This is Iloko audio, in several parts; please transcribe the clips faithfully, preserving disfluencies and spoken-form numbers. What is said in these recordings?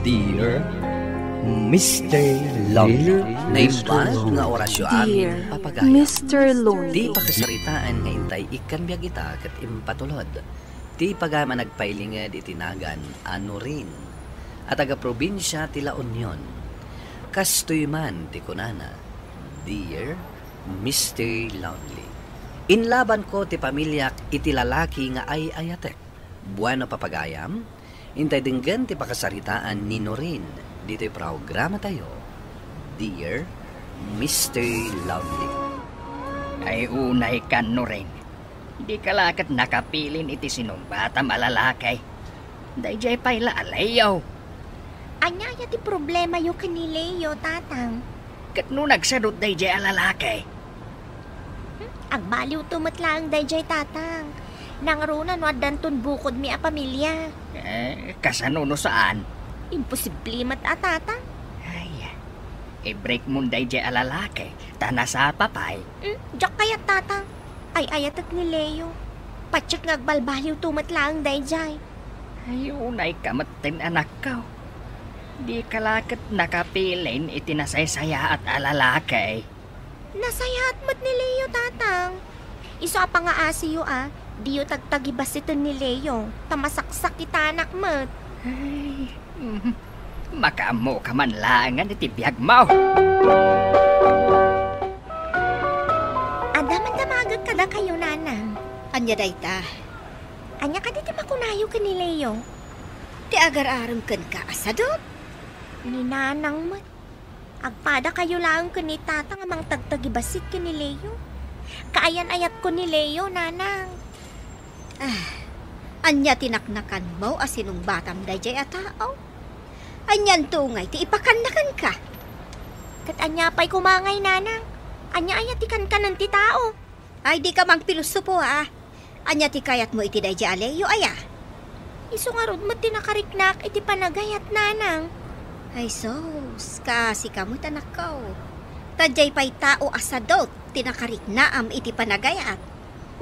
Dear Mister Lonely. Naimbag nga orasyo amin, Dear papagayan. Mister Lonely. Ti pakasaritaan nga intay ikkan biag ita ket impatulod ti pagayam a nagpailinged iti nagan a Norin a taga-probinsia ti La Union. Kastoy man ti kunana, Dear Mister Lonely. Inlabanko ti pamiliak iti lalaki nga ay-ayatek. Bueno, papagayam, intay denggen ti pakasaritaan ni Norin ditoy programatayo, Dear Mister Lonely. Ay, unay kan, Norin. Dika la ket nakapilin iti sinungbatam a lalaki. Daydiay pay la a Leo. Ania aya ti problemayo ken ni Leo, Tatang? Ket no nagsadut daydiay a lalaki? Hmm, agbaliwto met laeng daydiay, Tatang. Nangruna no addanton bukodmi a pamilia. Eh, kasano no saan? Imposible met a, Tatang. Ay, i-break mon daydiay a lalaki, ta nasapa pay. Hmm, diak kayat, Tatang. Ay-ayatek ni Leo. Patiek nga agbalbaliwto met laeng daydiay. Ay, unay ka metten, anakko. Dika la ket nakapilin iti nasaysayaat a lalaki. Nasayaat met ni Leo, Tatang. Isu a pangaasiyo a, diyo tagtagibasiten ni Leo, ta masaksakitanak met. Ay, mm, makaammo ka man laengen iti biagmo. Adda man damagek kadakayo, Nanang. Ania dayta? Ania kadi ti makunayo ken ni Leo? Ti agar-arem kenka a sadut? Ni Nanang met. Agpadakayo laeng ken ni Tatang a mangtagtagibassit ken ni Leo. Kaayan-ayatko ni Leo, Nanang. Ah, ania ti naknakanmo a sinungbatam daydiay a tao? Anianto ngay ti ipakanna kenka? Ket ania pay koma ngay, Nanang? Ania aya ti kankanen ti tao? Ay, dika mangpilosopo, a. Ania ti kayatmo iti daydiay a Leo, aya? Isu ngarud met ti nakariknaak iti panagayat, Nanang. Ay sus, kaasika met, anakko. Ta diay pay tao a sadut ti nakariknaam iti panagayat.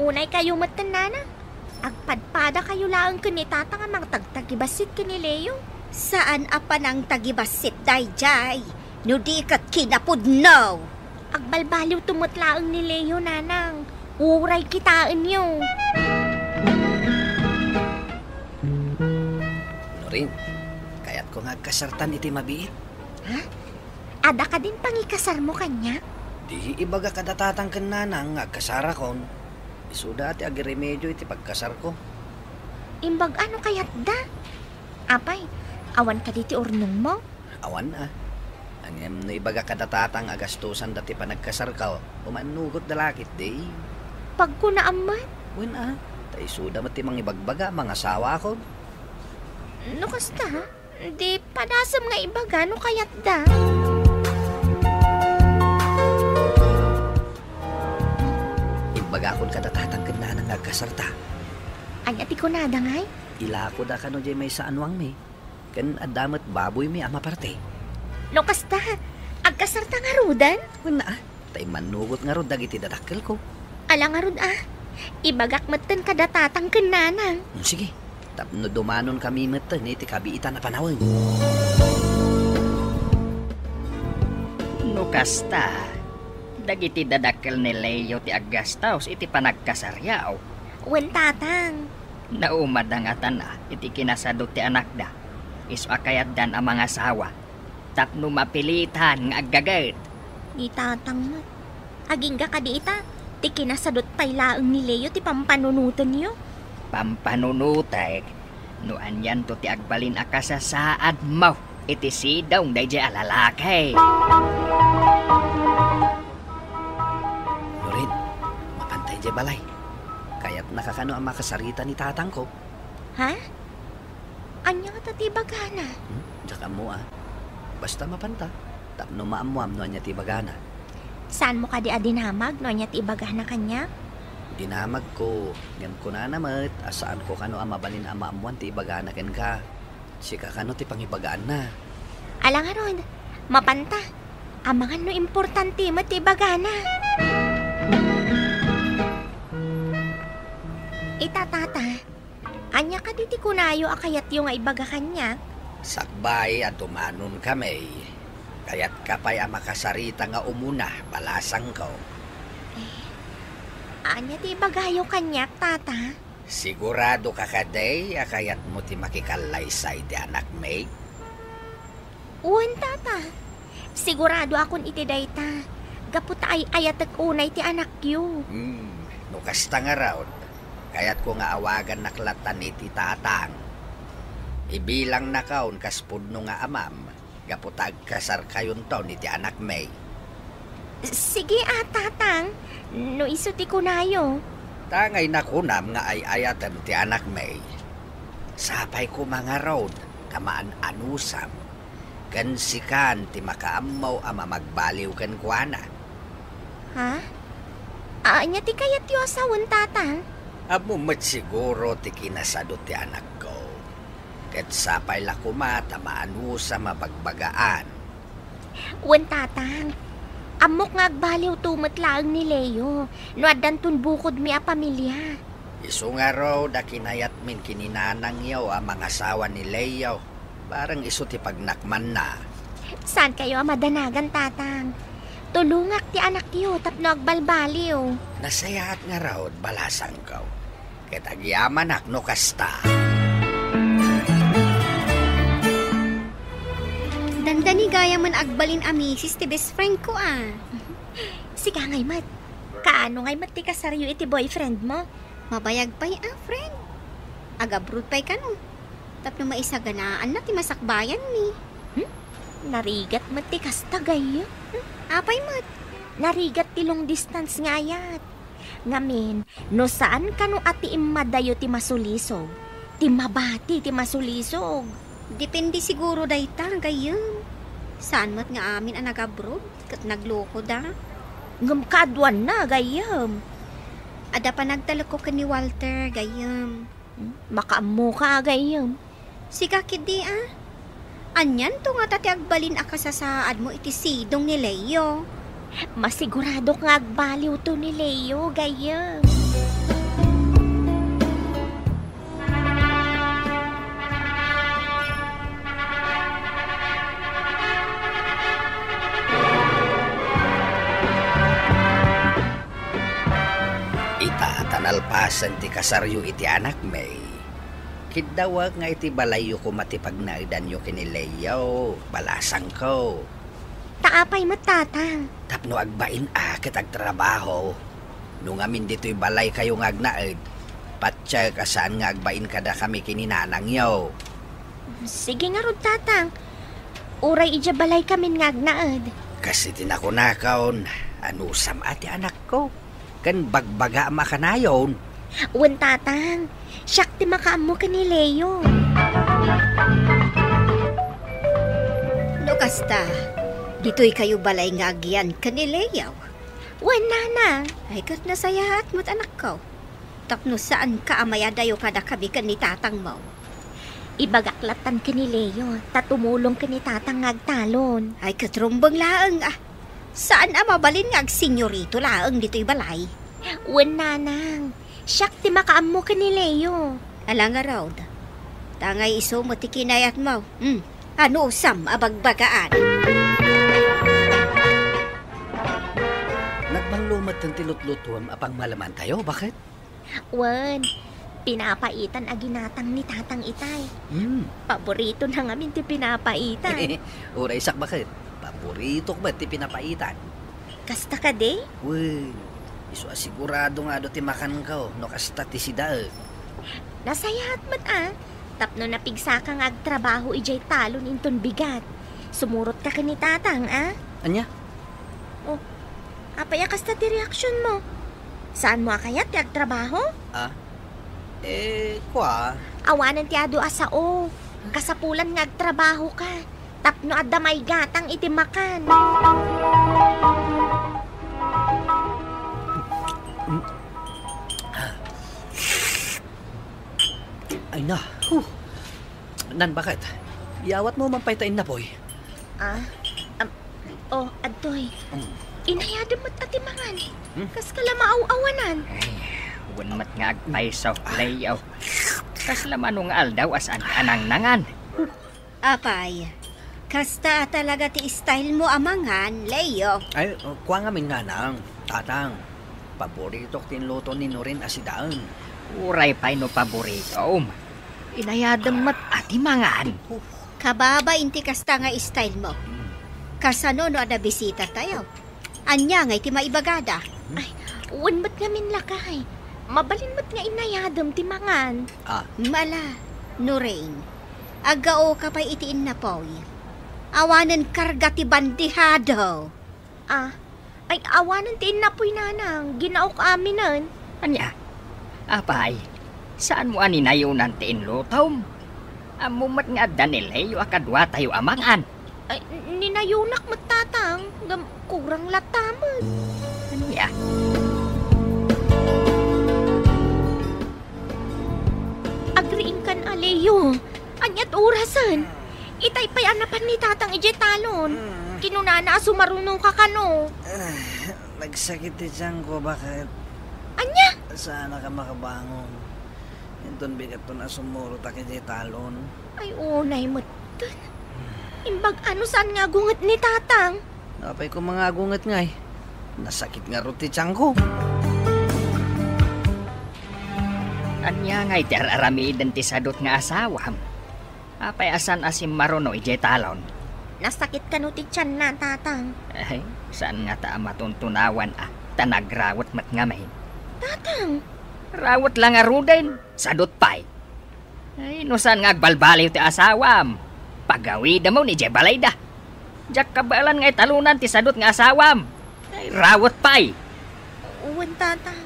Unay kayo metten, Nanang. Agpadpadakayo laeng ken ni Tatang a mangtagtagibassit ken ni Leo. Saan a panangtagibassit daydiay, no di ket kinapudno. Agbalbaliwto met laeng ni Leo, Nanang. Uray kitaenyo. Norin, kayatko nga agkasartan iti mabiit. Ha? Adda kadin pangikasarmo kaniak? Di, ibagak kada Tatang ken Nanang nga agkasarakon. Isuda ti agiremedio iti pagkasarko. Imbag-a no kayatda? Apay, awan kadi ti urnongmo? Awan a. Ngem no ibagak kada Tatang a gastosanda ti panagkasarko, umannugotda la ketdi. Pagkunaam met? Wen a, ta isuda met ti mangibagbaga a mangasawakon. No kasta, di padasem nga ibaga no kayatda. Imbagakon kada Tatang ken Nanang nga agkasarta. Ania ti kunada ngay? Ilakoda kano diay maysa a nuangmi. Ken adda met baboymi a maparte. No kasta, agkasarta ngaruden? Wen a, ta immannugot ngarud dagiti dadakkelko. Ala ngarud a, ibagak metten kada Tatang ken Nanang. Mm, sige, tapno dumanonkami metten iti kabiitan a panawen. No kasta, dagiti dadakkel ni Leo ti aggastos iti panagkasaryo. Wen, Tatang. Naumada ngatan a iti kinasadut ti anakda. Isu a kayatdan a mangasawa tapno mapilitan nga aggaged. Ni Tatang met. Agingga kadi ita, ti kinasadut pay laeng ni Leo ti pampanunotenyo. Pampanunotek? No anianto ti agbalin a kasasaadmo iti sidong daydiay a lalaki? Loren, mapanta idiay balay. Kayatnaka kano a makasarita ni tatangko? Ha? Ania ngata ti ibagana? Hmm? Diak ammo a. Basta mapanta, tapno maammoam no ania ti ibagana. Saanmo kadi a dinamag no ania ti ibagana kaniak? Dinamagko, ngem kunana met a saanko kano a mabalin a maammoan ti ibagana kenka. Sika kano ti pangibagaanna. Ala ngarud, mapanta. Amangan no importante met ti ibagana. Ita, Tata, ania kadi ti kunayo a kayatyo nga ibaga kaniak? Sakbay a dumanon kami, kayatka pay a makasarita nga umuna, balasangko. Eh, ania ti ibagayo kaniak, Tata? Sigurado ka kadi a kayatmo ti makikallaysay ti anakmi? Wen, Tata. Siguradoakon iti dayta, gapu ta ay-ayatek unay ti anakyo. Hmm, no kasta ngarud, kayatko nga awagannak lattan iti tatang. Ibilangnakon kas pudno nga amam, gapu ta agkasarkayonton iti anakmi. Sige a, Tatang, no isu ti kunayo. Tangay nakunam nga ay-ayatem ti anakmi. Sapay koma ngarud ta maan-anusam, ken sikan ti makaammo a mamagbaliw kenkuana. Ha? Ania ti kayatyo a sawen, Tatang? Ammom met siguro ti kinasado ti anakko. Ket sapay la koma ta maanusam a bagbagaan. Wen, Tatang. Ammok nga agbaliwto met laeng ni Leo no addanton bukodmi a pamilia. Isu ngarud a kinayatmin ken ni nanangyo a mangasawa ni Leo, bareng isu ti pagnakmanna. Saankayo a madanagan, Tatang. Tulongak ti anakyo tapno agbalbaliw. Nasayaat ngarud, balasangko. Ket agyamanak no kasta. Dandani gayamen agbalin a misis ti best friend ko, a. Sika ngay met. Kaano ngay met ti kasaryo iti boyfriend mo? Mabayag pay a, friend. Agabroad pay kano. Tapno maisaganaanna ti masakbayanmi. Hmm? Narigat met ti kasta, gayyem. Hmm? Apay met? Narigat ti long distance nga ayat. Ngamin, no saan kano a ti immadayo ti masulisog, ti mabati ti masulisog. Depende siguro dayta, gayyem. Saan met nga amin a nagabroad ket naglokoda. Ngem kaaduanna, gayyem. Adda panagtalekko ken ni Walter, gayyem. Hmm? Makaammoka, gayyem. Sika ketdi, a? Anianto ngata ti agbalin a kasasaadmo iti sidong ni Leo? Masiguradok nga agbaliwto ni Leo, gayyem. Ita ta nalpasen ti kasaryo iti anakmi, kiddawek nga iti balayyo koma ti pagnaedanyo ken ni Leo, balasangko. Ta apay met, Tatang? Tapno agbain a ket agtrabaho. No ngamin ditoy balaykayo nga agnaed, patiek a saan nga agbain kadakami ken ni nanangyo. Sige ngarud, Tatang. Uray idiay balaykamin nga agnaed. Kas iti nakunakon, anusam a ti anakko. Ken bagbagaam a kanayon. Wen, Tatang, siak ti makaammo ken ni Leo. No kasta, ditoykayo balay nga agian ken ni Leo? Wen, Nanang. Ay, ket nasayaat met, anakko. Tapno saanka a mayadayo kadakami ken ni tatangmo. Ibagak lattan ken ni Leo, ta tumulong ken ni Tatang nga agtalon. Ay, ket rumbeng laeng, a. Saan a mabalin nga agsenyorito laeng ditoy balay. Wen, Nanang. Siak ti makaammo ken ni Leo. Ala ngarud. Tangay isu met ti kinayatmo. Hmm. Anusam a bagbagaan. Nagbanglo met ti lutlutuem a pangmalamantayo, baket? Wen, pinapaitan a ginatang ni Tatang itay. Hmm. Paboritona ngamin ti pinapaitan. Uray siak, baket? Paboritok met ti pinapaitan. Kasta kadi? Wen, isu a sigurado nga adu ti makanko no kasta ti sidaek. Nasayaat met a, tapno napigsaka nga agtrabaho idiay talon inton bigat. Sumurotka ken ni Tatang, a? Ania? Oh, apay a kasta ti reaksionmo? Saanmo a kayat ti agtrabaho? Ah? Eh, kua? Awanen ti adu a sao. Kasapulan nga agtrabahoka tapno adda maigatang iti makan. Ay na. Huh. Nan, baket? Iyawatmo man pay ta innapoy. Ah? Am, oh, adtoy. Mm. Inayadem met a ti mangan. Hmm? Kaska la maaw-awanan. Ay, wen met nga agpayso, Leo. Kasla mano nga aldaw a saan a nangnangan. Apay, kasta a talaga ti style mo a mangan, Leo? Ay, kua ngamin, nanang, tatang. Paboritok ti inluto ni Norin a sidaen. Uray pay no paboritom. Inayadem met a ti mangan. Kababain ti kasta nga style mo. Hmm. Kasano no adda bisitatayo? Ania ngay ti maibagada? Ay, wen met ngamin, lakay. Mabalin met nga inayadem ti mangan. Ah. Mala, Norin. Aggaoka pay iti innapoy. Awanen karga ti bandihado. Ah, ay, awanen ti innapoy, nanang. Ginaok aminen. Ania? Apay, saan mo a ninayonan ti inlutom? Ammom met nga adda ni Leo a kaduatayo a mangan. Ay, n-, ninayonak met, tatang. Ngem kurang latta met. Ania? Agriingkan a, Leo. Ania't orasen? Itay pay a napan ni tatang idiay talon. Mm. Kinunana a sumarunoka kano. Ah, nagsakit ti tiyanko, baket. Ania? Saannak a makabangon. Inton bigatton a sumurotak idiay talon. Ay, unay metten. Imbag a no saan nga agunget ni tatang. Apay koma nga agunget ngay? Nasakit ngarud ti tiyanko. Ania ngay ti ar-aramiden ti sadut nga asawam? Apay a saan a simmaruno idiay talon? Nasakit kano ti tianna, tatang? Ay, saan ngata a matuntunawan a, ta nagrawet met ngamin. Tatang! Rawet la ngaruden, sadut pay. Ay, no saan nga agbalbaliw ti asawam, pagawidamon idiay balayda. Diak kabaelan nga italonan ti sadut nga asawam. Ay, rawet pay. Wen, tatang.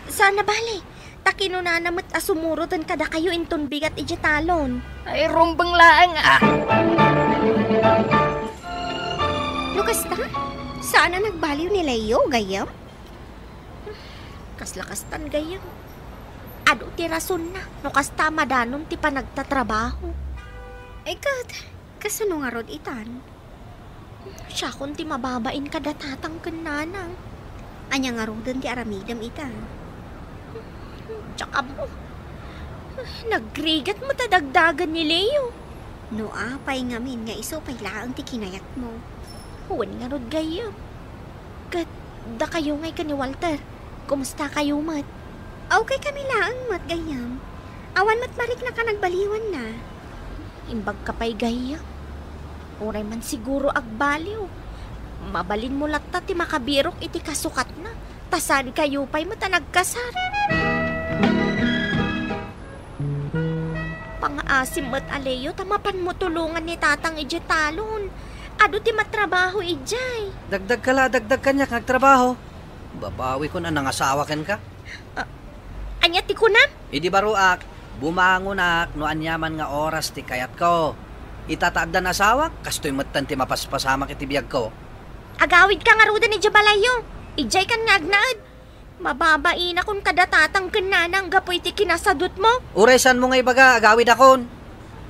Saan a bale. Ta kinunana met a sumuroten kadakayo inton bigat idiay talon. Ay, rumbeng laeng a. No kasta, saan a nagbaliw ni Leo, gayyem? Kasla kastan, gayyem. Adu ti rasonna no kasta a madanon ti panagtatrabaho. Ay, ket, kasano ngarud itan? Siakon ti mababain kada tatang ken nanang. Ania ngaruden ti aramidem ita? Diak ammo. Nagrigat met a dagdagan ni Leo. No apay ngamin nga isu pay laeng ti kinayatmo? Wen ngarud, gayyem. Ket dakayo ngay ken ni Walter, kumustakayo met? Aw, kay kami laeng met, gayyem. Awan met mariknak a nagbaliwanna. Imbagka pay, gayyem. Uray man siguro agbaliw. Mabalinmo latta ti makabirok iti kasukatna, ta saankayo pay met a nagkasar. Pangaasim met a, Leo, ta mapanmo tulongan ni tatang idiay talon. Adu ti matrabaho idiay. Dagdagka la, dagdag kaniak nga agtrabaho. Babawikon a nangasawa kenka. Ah, ania ti kunam? Idi baroak, bumangonak no aniaman nga oras ti kayatko. Ita ta addan asawak, kastoy metten ti mapaspasamak iti biagko. Agawidka ngaruden idiay balayyo. Idiaykan nga agnaed. Mababainakon kada tatang ken nanang gapu iti kinasadutmo. Uray saanmo nga ibaga, agawidakon.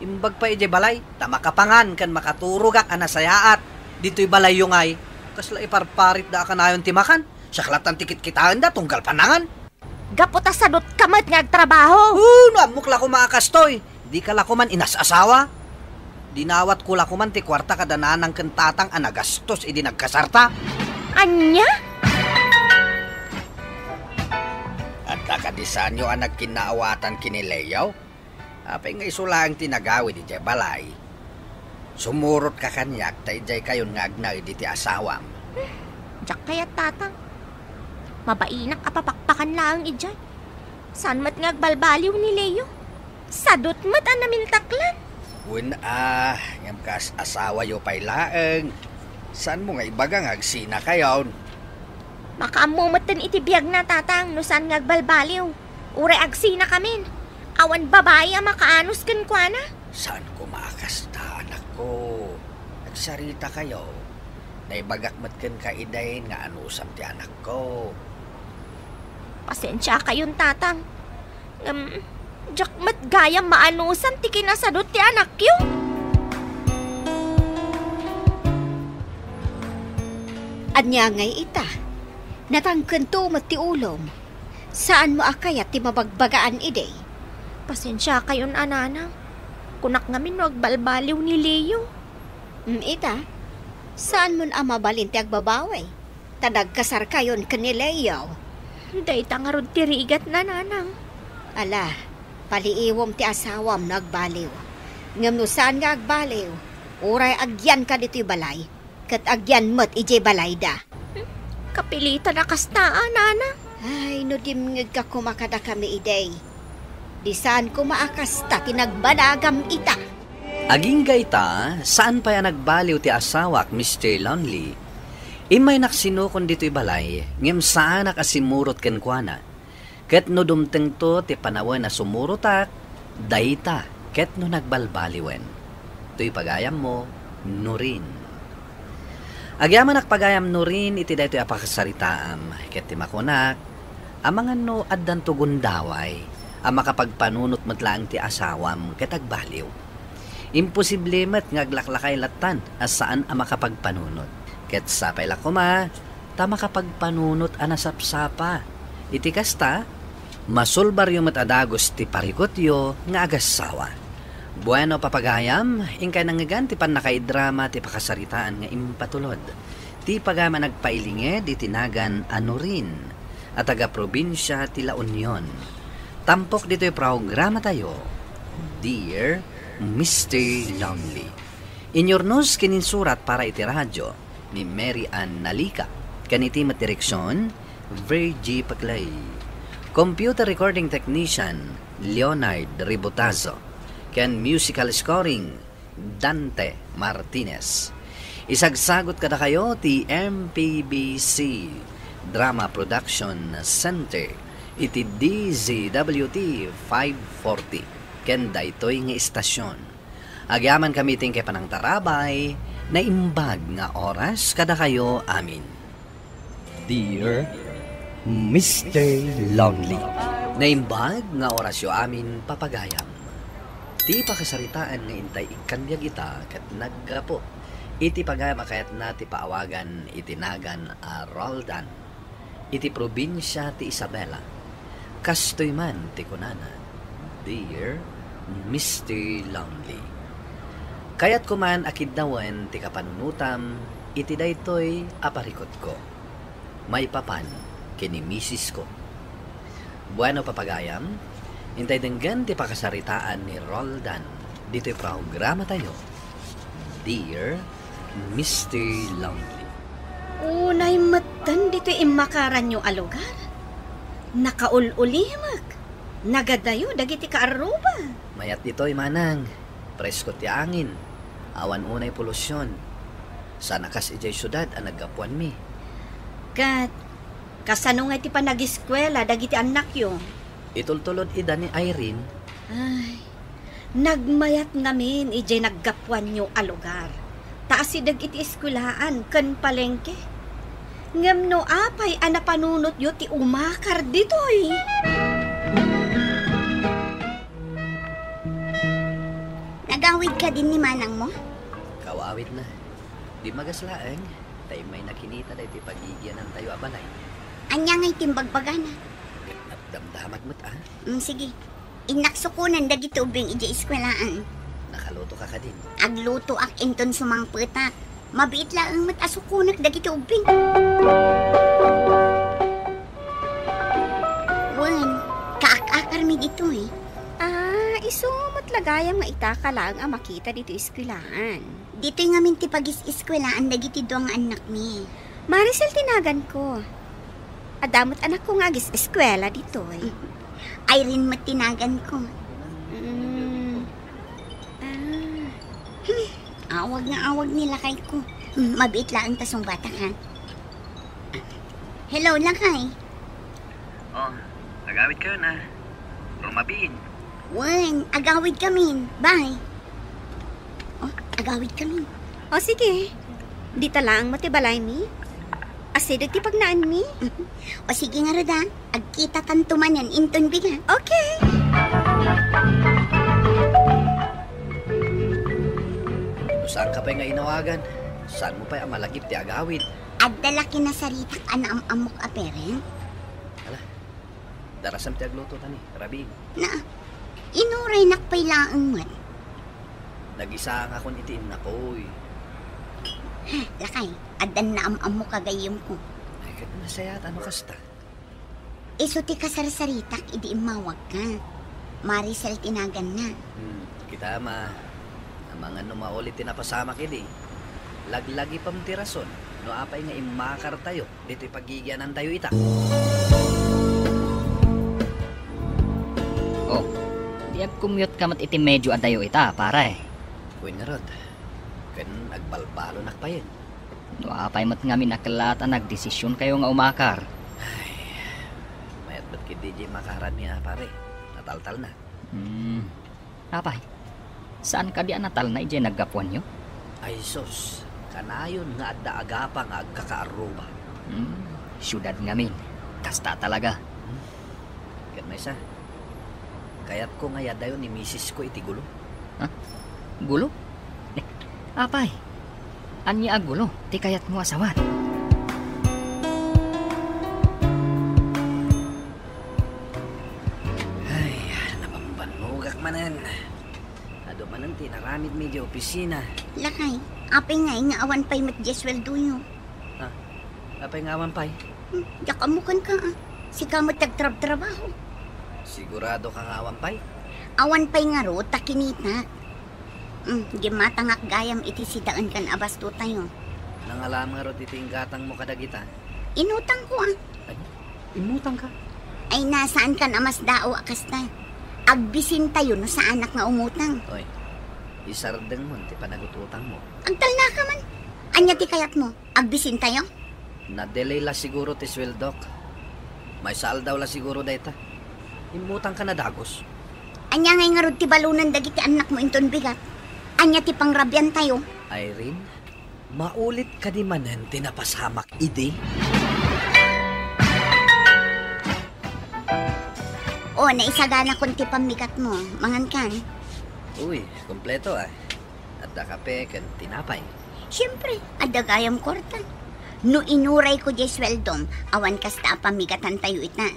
Imbag pay idiay balay, ta makapangan ken makaturogak a nasayaat. Ditoy balayyo ngay, kasla iparparitda a kanayon ti makan. Siak lattan ti kitkitaenda tunggal panangan. Gapu ta sadutka met nga agtrabaho. Huno, ammok la koma a kastoy. Dika la koman inas-asawa. Dinawatko la koman ti kuarta kada nanang ken tatang a nagastos idi nagkasarta. Ania? Adda kadi saanyo a nagkinnaawatan ken ni Leo? Apay nga isu laeng ti nagawid idiay balay? Sumurotka kaniak ta idiaykayon nga agnaed iti asawam. Diak kayat, tatang. Mabainak a papakpakan laeng idiay. Saan met nga agbalbaliw ni Leo? Sadut met a namintaklan. Wen a, ngem kas asawayo pay laeng. Saanmo nga ibaga nga agsinakayon? Makaammo metten iti biagna, tatang, no saan nga agbalbaliw. Uray agsinakamin. Awan babai a makaanus kenkuana. Saan koma a kasta, anakko. Agsaritakayo. Naibagak met kenka idin nga anusam ti anakko. Pasensiakayon, tatang. Ngem, diak met gayam maanusan ti kinasadut ti anakyo. Ania ngay ita? Natangkento met ti ulom. Saanmo a kayat ti mabagbagaan idi? Pasensiakayon a, nanang. Kunak ngamin no agbalbaliw ni Leo. Mm, ita, saanmon a mabalin ti agbabawi, ta nagkasarkayon ken ni Leo. Dayta ngarud ti rigatna, nanang. Ala, paliiwem ti asawam no agbaliw. Ngem no saan nga agbaliw, uray agyanka ditoy balay, ket agyan met idiay balayda. Kapilitan a kasta, a, nana. Ay, no dimngegka koma kadakami idi, di saan koma a kasta ti nagbanagam ita. Agingga ita, saan pay a nagbaliw ti asawak, Mister Lonely. Immaynak sinukon ditoy balay, ngem saanak a simurot kenkuana. Ket no dumtengto ti panawen a sumurotak, dayta ket no nagbalbaliwen. Toy pagayammo, Nurin. Agyamanak pagayam Nurin iti daytoy a pakasaritaam, ket ti makunak, amangan no addanto gundaway a makapagpanunot met laeng ti asawam ket agbaliw. Imposible met nga aglaklakay lattan a saan a makapagpanunot. Ket sapay la koma, ta makapagpanunot a nasapsapa. Iti kasta, masulbaryo met a dagus ti parikutyo nga agassawa. Bueno, papagayam, inkay nangngegan ti pannakaidrama ti pakasaritaan nga impatulod. Ti pagayam a nagpailinged iti nagan a Nurin a taga-probinsia ti La Union. Tampok ditoy programatayo, Dear Mister Lonely. Inyurnos ken insurat para iti radio ni Mary Ann Nalica, ken iti met direksion, Virgie Paclay. Computer recording technician, Leonard Ribotazo, ken musical scoring, Dante Martinez. Isagsagot kadakayo ti M P B C Drama Production Center iti D Z W T five forty, ken daytoy nga istasyon. Agyamankami ti inkay panangtarabay, naimbag nga oras kadakayo amin. Dear Mister Lonely. Naimbag nga orasyo amin, papagayam. Ti pakasaritaan nga intay ikkanbiag ita ket naggapu iti pagayam a kayatna ti paawagan iti nagan a Roldan iti probinsia ti Isabela. Kastoy man ti kunana, Dear Mister Lonely. Kayatko man a kiddawen ti kapanunotam iti daytoy a parikutko maipapan ken ni misisko. Bueno, papagayam, intay denggen ti pakasaritaan ni Roldan ditoy programatayo, Dear Mister Lonely. Unay metten ditoy immakaranyo a lugar. Nakaul-ulimek. Nagadayo dagiti kaarruba. Mayat ditoy, manang. Presko ti angin. Awan unay polusyon. Saan a kas idiay siudad a naggapuanmi. Ket kasano ngay ti panagiskuela dagiti annakyo? Itultulod ida ni Irene. Ay, nagmayat ngamin idiay naggapuanyo a lugar. Ta asideg iti eskuelaan ken palengke. Ngem no apay a napanunotyo ti umakar ditoy? Nagawid kadin ni manangmo? Kaw-awidna. Dimmagas laeng, ta immay nakinita daytoy pagigianantayo a balay. Ania ngay ti imbagbagana? Nagdamdamag met, a? Mm, sige. Innak sukonen dagiti ubbing idiay eskuelaan. Nakalutoka kadin? Aglutoak inton sumangpetak. Mabiit laeng met a sukonek dagiti ubbing. Wen, kaak-akarmi ditoy. Ah, isu met la gayam nga itaka laeng a makita ditoy eskuelaan. Ditoy ngamin ti pagis-eskuelaan dagiti dua nga annakmi. Maricel ti naganko. Adda met anakko nga agis-eskuela ditoy. Irene met ti naganko. Mm. Ah. Hmm, awag nga awag ni lakayko. Hmm, mabiit laeng ta sungbatak, ha? Hello, lakay. Oh, agawid kayo na. Rumabiin. Wen, agawid kamin. Bye. Oh, agawid kamin. O sige, dita laeng met ti balaymi. Asideg ti pagnaanmi. O sige ngarud, a. Agkitatanto manen inton bigat. Okay. No saanka pay nga inawagan, saanmo pay a malagip ti agawid? Adda la kinasaritak a naam-ammok a parent? Ala, darasam ti agluto tani, rabiin. Na, inuraynak pay laeng met. Nagisangakon iti innakoy. Ha, lakay, addan naam-ammo ka gayyemko. Ay, ket nasayaat no kasta. Isu ti kasarsaritak idi immawagka. Maricel ti naganna. Hmm, kita, ma. Amangan no maulit ti napasamak idi. Laglagipem ti rason no apay nga immakartayo ditoy pagigianantayo ita. Oh, di agcommute ka met iti medio adayo ita, pare. Wen ngarud, ken agbalbalonak payen. No apay met ngamin a kellat a nagdesisionkayo nga umakar. Ay, mayat met ketdi diay makaranmi a, pare. Nataltalna. Hmm. Apay, saan kadi a natalna idiay naggapuanyo? Ay sus, kanayon nga adda agapa nga agkakaarruba. Hmm, siudad ngamin. Kasta talaga. Hmm. Ket maysa, kayatko nga iyadayo ni misisko iti gulo. Ha? Gulo? Apay, ania a gulo ti kayatmo a sawan? Ay, nabambannogak manen. Adu manen ti inaramidmi idiay opisina. Lakay, apay ngay nga awan pay met diay sueldoyo? Ha? Apay nga awan pay? Hmm, diak ammo kenka, ah. Sika met ti agtrabtrabaho. Sigurado ka nga awan pay? Awan pay ngarud ta kinitak. Hmm, gimmatangak gayam iti sitaen ken a bastotayo. Nangalam ngarud iti inggatangmo kadagita? Inutangko, ah. Ay, immutangka? Ay, nasaankan a masdaaw a kasta. Agbisintayo no saanak nga umutang. Oy, isardengmon ti panagut-utangmo. Agtalnaka man. Ania ti kayatmo? Agbisintayo? Na-delay la siguro ti sueldok. Maysa aldaw la siguro dayta. Immutangka na dagus. Ania ngay ngarud ti balonen dagiti annakmo inton bigat? Ania ti pangrabiantayo? Irene, maulit kadi manen ti napasamak idi? O, naisaganakon ti pammigatmo. Mangankan? Uy, kompleto, ah. Adda kape ken tinapay. Siempre, adda gayam kuarta. No inurayko diay sueldom, awan kasta a pammigatantayo ita.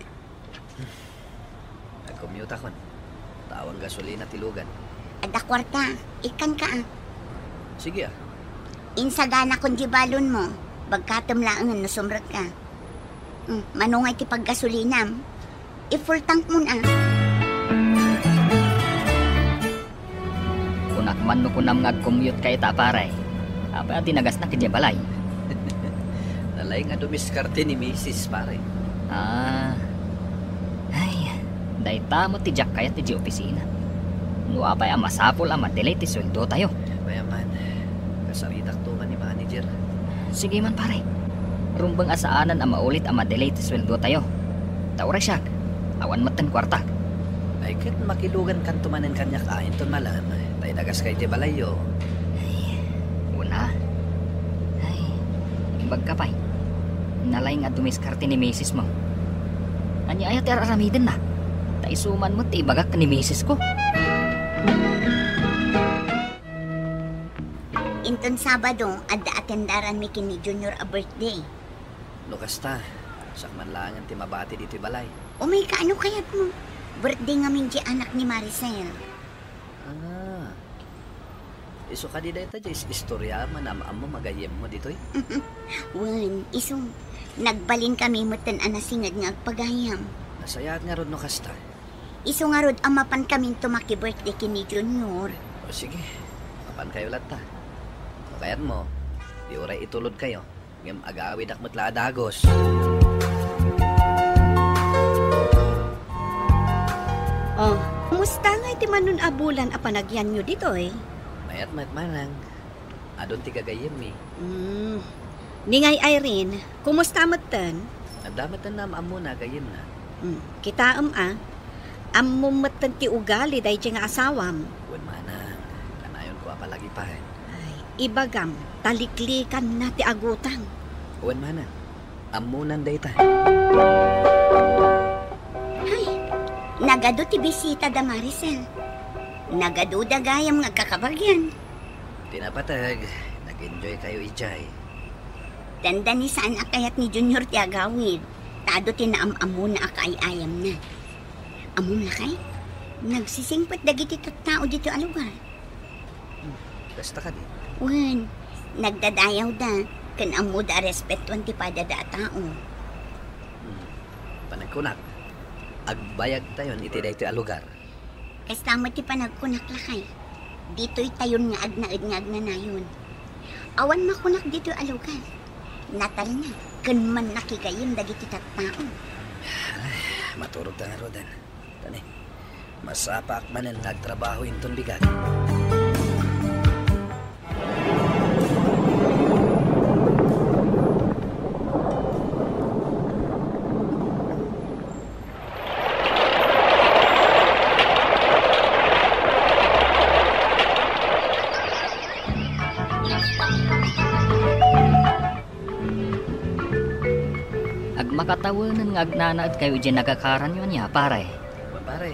Agcommute-akon. Ta awan gasolina ti lugan. Adda kuarta, ikkanka, ah. Sige, ah. Insaganakon diay balonmo. Bagkatem laengen no sumrekka. Hmm, mano ngay ti paggasolinam? I-full tankmon, ah. Kunak man no kunam nga agcommute-ka ita, pare. Apay a ti nagasnak idiay balay? Nalaing a dumiskarte ni misis, pare. Ah. Ay, dayta met ti diak kayat idiay opisina. No apay a masapul a ma-delay ti sueldotayo. Apay a man, kasaritakto man ni manager. Sige man, pare. Rumbeng a saanen a maulit a ma-delay ti sueldotayo. Ta uray siak, awan metten kuartak. Ay, ket makilugankanto manen kaniak a inton malem, ta idagaska idiay balayyo. Ay, una. Ay, imbagka pay. Nalaing a dumiskarte ni misismo. Ania aya ti ar-aramidenna? Ta isu man met ti ibagak ken ni misisko. Inton Sabado, adda atendaranmi ken ni Junior a birthday. No kasta, siak man laengen ti mabati ditoy balay. Umayka, no kayatmo. Birthday ngamin diay anak ni Maricel. Ah. Isu kadi dayta diay is-, istorya, manam-ammo, gayyemmo ditoy? Wen, isu. Nagbalinkami metten a nasinged nga agpagayam. Nasayaat ngarud no kasta. Isu ngarud a mapankaminto maki-birthday ken ni Junior. O, sige. Mapankayo latta. No kayatmo, di uray itulodkayo. Ngem agawidak met la a dagus. Oh, kumusta ngay ti manon a bulan a panagyanyo ditoy? Mayat met, manang. Adun ti gagayyemmi. Hmm. Ni ngay, Irene, kumusta metten? Adda metten naam-ammona a gayyemna. Hmm. Kitaem a, ammom metten ti ugali daydiay nga asawam. Wen, manang, kanayonko a palagipay. Ay, ibagam, ta liklikanna ti agutang. Wen, manang, ammonan dayta. Ay, nagadu ti bisita da Maricel. Nagaduda gayam nga agkakabagian. Ti napateg, nag-enjoykayo idiay. Dandani saan a kayat ni Junior ti agawid, ta adu ti naam-ammona a kaay-ayamna. Ammom lakay, nagsisingpet dagiti tattao ditoy a lugar. Hmm, Kasta kadi? Wen, nagdadayawda, ken ammoda a respetuan ti padada a tao. Hmm. Panagkunak, agbayagtayon iti daytoy a lugar. Kasta met ti panagkunak, lakay. Ditoytayon nga agnaed nga agnanayon. Awan makunak ditoy a lugar. Natalna ken mannakigayyem dagiti tattao. Ay, maturogta ngaruden. Tani, masapaak manen nga agtrabaho inton bigat. Agmakatawenen nga agnanaedkayo idiay nagakaranyo, ania, pare? Wen, pare.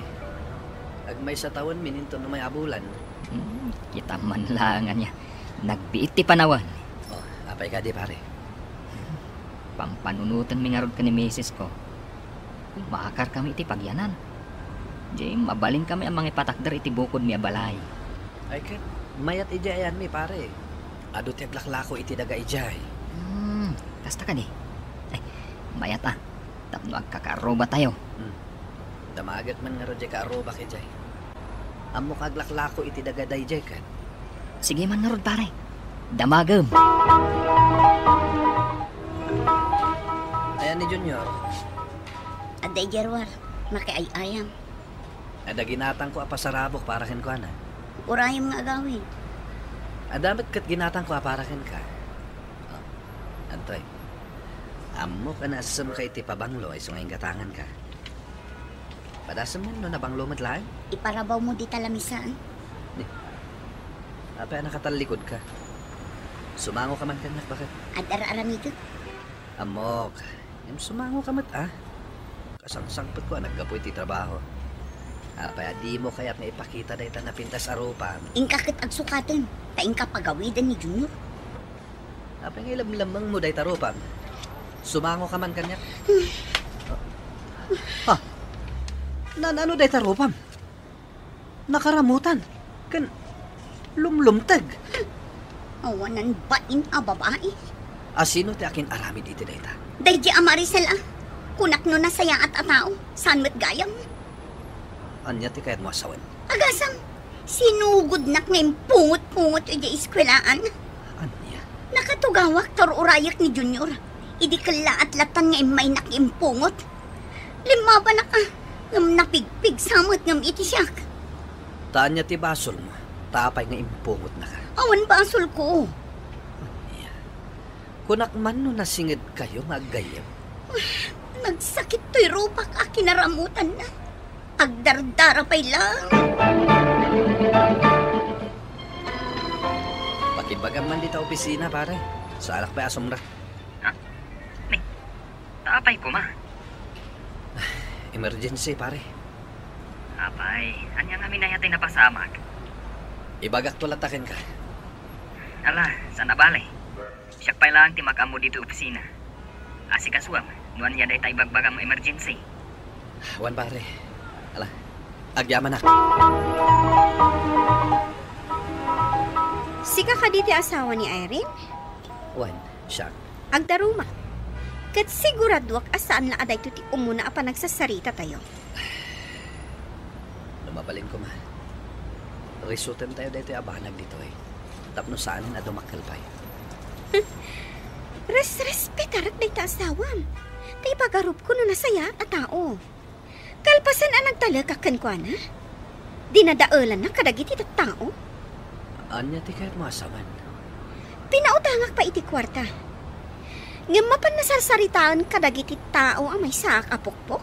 Agmaysatawenmin inton umay a bulan. Hmm, kita man laeng ania. Nagbiit ti panawen. Oh, apay kadi, pare? Pampanunotenmi ngarud ken ni misis ko. Umakarkami iti pagyanan. Di mabalinkami a mangipatakder iti bukodmi a balay. Ay ket, mayat idiay ayanmi, pare. Adu ti aglaklako iti daga idiay. Hmm, kasta kadi? Ay, mayat a. Tapno agkakaarrubatayo. Hmm. Damagek man ngarud diay kaarrubak idiay. Ammok aglaklako iti daga daydiay ket. Sige man ngarud, pare. Damagem. Ayan ni Junior. Adda idiay ruar, makiay-ayam. Adda ginatangko a pasarabok para kenkuana. Urayem nga agawid. Adda met ket ginatangko a para kenka. Oh, antoy. Ammok a nasemka iti pabanglo isu nga inggatanganka. Padasem no nabanglo met laeng? Iparabawmo dita lamisaan. Ni, apay a nakatallikudka? Sumangoka man kaniak, baket. Adda ra aramidek. Ammok, ngem sumangoka met a. Kasangsangpetko a naggapu iti trabaho. Apay a dimo kayat nga ipakita dayta napintas a rupam? Inka ket agsukaten, ta inka pagawiden ni Junior. Apay nga ilemlemmengmo dayta rupam? Sumangoka man kaniak. Ha? Naan-ano dayta rupam? Nakaramutan ken lumlumteg. Awanan bain a babai. A sino ti akin-aramid iti dayta? Daydi a Maricel a. Kunak no nasayaat a tao, saan met gayam. Ania ti kayatmo a sawen? Agasam, sinugodnak nga impungot-pungot idiay eskuelaan. Ania? Nakatugawak ta ur-urayek ni Junior. Idi kellaat latan nga immaynak nga impungot. Limmabanak a, ngem napigpigsa met ngem iti siak. Ta ania ti basolmo? Ta apay nga impungotnaka? Awan basolko. Ania? Kunak man no nasingedkayo nga aggayyem. Nagsakit toy rupak a kinaramutanna. Agdardara pay lang. Pakibagam man dita opisina, pare. Saanak pay a sumrek. Ha? Ni, ta apay koma? Emergency, pare. Apay, ania ngamin aya ti napasamak? Ibagakto latta kenka. Ala, saan a bale. Siak pay laeng ti makaammo ditoy opisina. Asikasuam no ania dayta ibagbagam nga emergency. Wen, pare. Ala, agyamanak. Sika kadi ti asawa ni Irene? Wen, siak. Agdaruma. Ket siguraduak a saan la a daytoy ti umuna a panagsasaritatayo. No mabalin koma, risutentayo daytoy a banag ditoy tapno saanen a dumakkel pay. Resrespetarek dayta asawam. Ta ipagarupko no nasayaat a tao. Kalpasan a nagtalekak kenkuana, dinadaelannak kadagiti tattao. Ania ti kayatmo a sawen? Pinautangak pay iti kuarta. Ngem mapan nasarsaritaen kadagiti tao a maysaak a pukpok.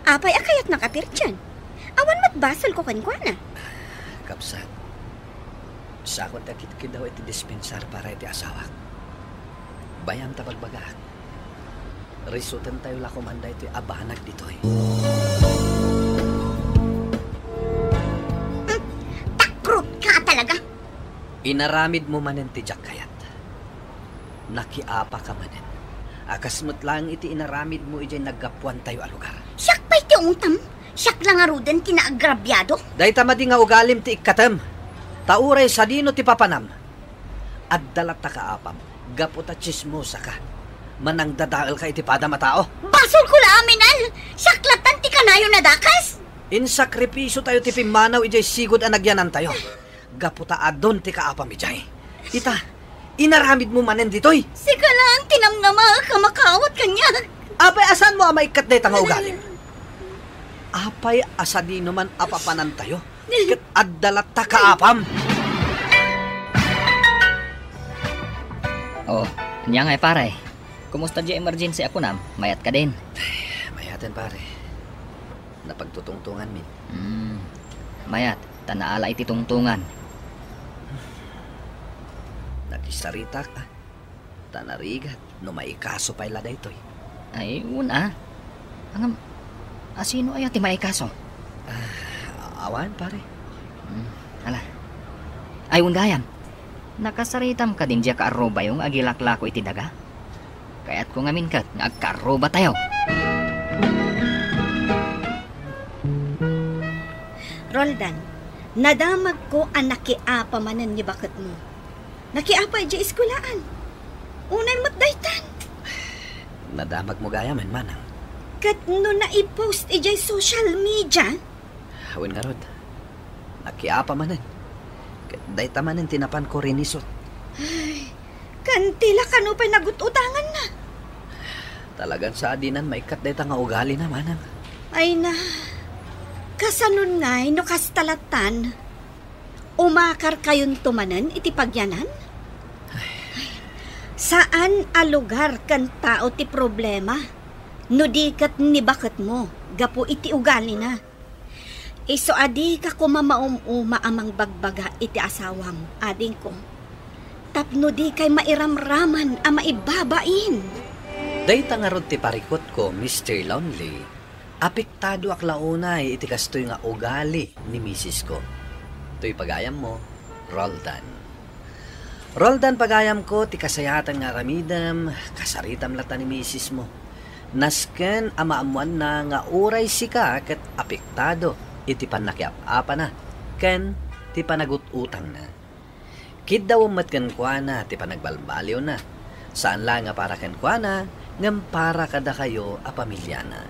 Apay a kayatnak a pirtien? Awan met basolko kenkuana. Kabsat, sakon ti akidkidaw iti dispensar para iti asawak. Bayam ta bagbagaak. Risutentayo la koman daytoy a banag ditoy. Hmm, takrutka talaga. Inaramidmo manen ti diak kayat. Nakiapaka manen a kas met laeng iti inaramidmo idiay naggapuantayo a lugar. Siak pay ti ungtam? Siak la ngaruden ti naagrabiado? Dayta madi nga ugalim ti ikkatem. Ta uray sadino ti papanam, adda latta kaapam, gapu ta tsismosaka. Manangdadaelka iti padam a tao. Basolko la amin, Al! Siak lattan ti kanayon a dakas! Insakripisiotayo ti pimmanaw idiay sigud a nagyanantayo. Gapu ta adun ti kaapam idiay. Ita, inaramidmo manen ditoy. Sika laeng ti namnamaek a makaawat kaniak. Apay a saanmo a maikkat dayta nga ugalim? Apay a sadino man a papanantayo? Ket adda latta kaapam. Oh, ania ngay, pare? Kumusta diay emergency a kunam? Mayat kadin? Mayaten, pare. Napagtutungtunganmin. Hmm. Mayat, ta naala iti tungtungan. Nakisaritak, ah. Ta narigat no maikaso pay la daytoy. Ay, wen a. Ngem, asino aya ti maikaso? Ah, awan, pare. Hmm, ala. Ay, wen gayam. Nakasaritam kadin diay kaarrubayo nga agilaklako iti daga? Kayatko ngamin ket nga agkaarrubatayo. Roldan, nadamagko a nakiapa manen ni baketmo. Nakiapa idiay eskuelaan. Unay met daytan. Nadamagmo gayamen, manang. Ket no naipost idiay social media? Wen ngarud, nakiapa manen. Ket dayta manen ti napanko rinisut. Ay, ken ti la kano pay nagut-utanganna? Talagan sa a dinan maikkat dayta nga ugalina, manang. Ay na, kasanon ngay no kasta lattan? Umakarkayonto manen iti pagyanan? Saan a lugar ken tao ti problema, no di ket ni baketmo gapu iti ugalina. Isu a dika koma maum-uma a mangbagbaga iti asawam, adingko, tapno dikay mairamraman a maibabain. Dayta ngarud ti parikutko, Mister Lonely. Apektadoak la unay iti kastoy nga ugali ni misisko. Toy pagayammo, Roldan. Roldan, pagayamko, ti kasayaatan nga aramidem, kasaritam latta ni misismo. Nasken a maammoanna nga uray sika ket apektado iti pannakiap-apana ken ti panagut-utangna. Kiddawem met kenkuana ti panagbalbaliwna. Saan laeng a para kenkuana, ngem para kadakayo a pamiliana.